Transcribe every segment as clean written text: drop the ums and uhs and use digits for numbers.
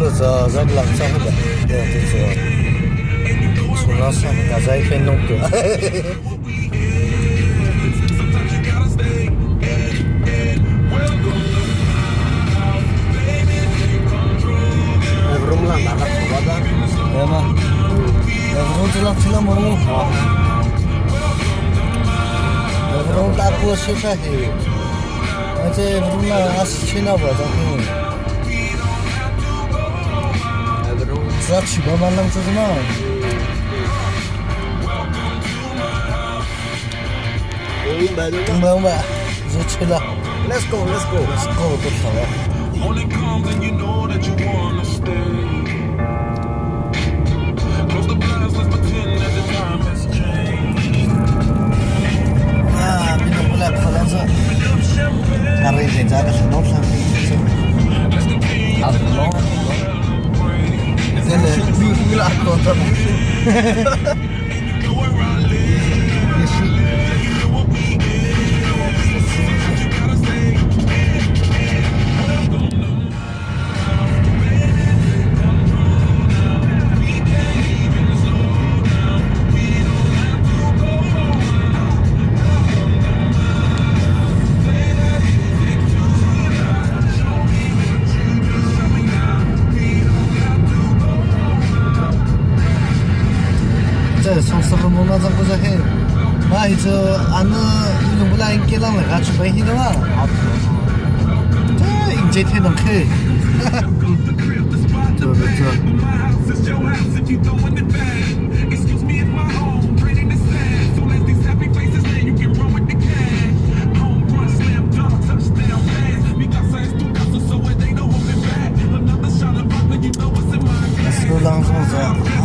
这这浪上那个，对，就是除了上那在变弄个。 Let's go, let's go. Let's go 都好了。啊，你都不来跑两次，那人家个是农村的，啊，龙，真的，你你那多怎么？也是。这从师傅们那张不是很，那一次俺们弄不来给人来看去北京的嘛，这迎接天能去，走走走。是啷种子啊？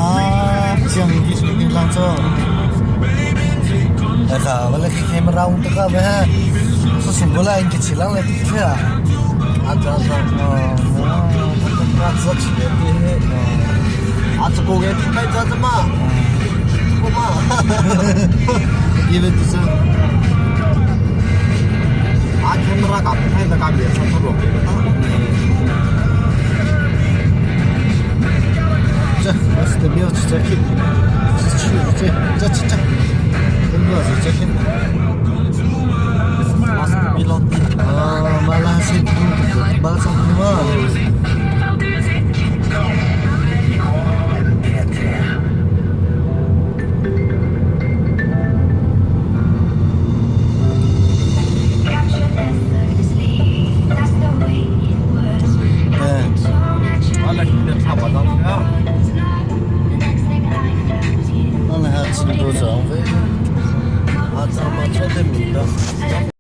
讲的是你啷种？哎哈，我来看看么让我这个呗，是什么来？你起浪来地去啊？啊，这是，哦，我自己的，啊，这个月底买这子嘛，这个嘛，因为就是，啊，看么那个买那个面差不多。这我是的没有去这去，是去这这这这，很多是这去。啊，是比老。啊，马拉西图马上嘛。对。啊，那今天差不多了。那还吃多少费？啊，咱们吃的米的。